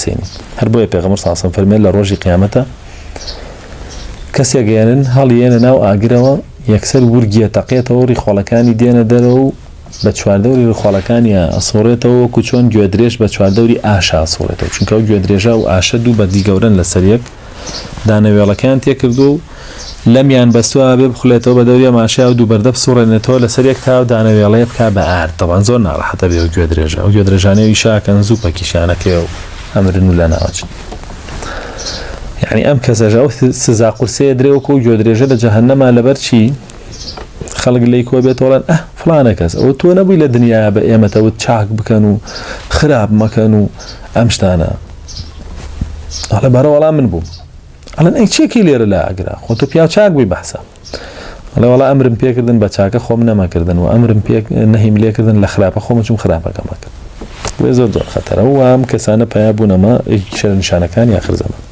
هەڵئەسێنی. هەر بۆیە پێغەمبەر صلی اللە علیە وسلم فەرمووی لە ڕۆژی قیامەتا کەسێک ئەیەنن هەڵیێنە ناو ئاگرەوە یەکسەر ورگیە تەقێتەوە ڕیخۆڵەکانی دێنە دەرەوە و بە چواردەوری ڕیخۆڵەکانیا ئەسوڕێتەوە وەکو چۆن گوێدرێژ بە چواردەوری ئاشا ئەسوڕێتەوە چونکە ئەو گوێدرێژە و ئاشە دوو بەردی گەورەن لەسەر یەک دانەوێڵەکەیان تێکردووە و لەمیان بەستووە ئەبێ بخولێتەوە بە دەوری ئەم ئاشەیا و دوو بەردە بسوڕێنێتەوە لەسەر یەک تا ئەو دانەوێڵەیە بکا بە ئارد تەبعەن زۆر ناڕەحەتە بێ ئەو گوێدرێژە ئەو گوێدرێژانەی ئیشە ئەکەن زوو پەکیشیان ئەکەوێ و ئەمرن و لەناوەچن یعنی ئەم کەسەش ئەو سزا قورسەیە درێ وەکو ئەو گوێدرێژە لە جەهەنەما لەبەر چی خەڵک لێی کۆ بێتەوە ئەه فڵانە کەس ئەوە تۆ نەبووی لە دنیا بە ئێمەتەوت چاک بکەن و خراپ مەکەن و ئەم شتانە ئەڵێ بەرە وەڵام من بووم ئەڵێن ئەی چێکی لێرە لە ئاگرا خۆ تۆ پیاو چاک بووی بەحسە ئەڵێ وەڵا ئەمرم پێکردن بە چاکە خۆم نەمەکردن و ئەمرم پێ نەهیم لێکردن لە خراپە خۆم چوم خراپەکەمە کرد بۆیە زۆر زۆر خەتەرە و ئەم کەسانە پیا بوونەمە یەکێکیشە لە نیشانەکانی ئاخر زەمان.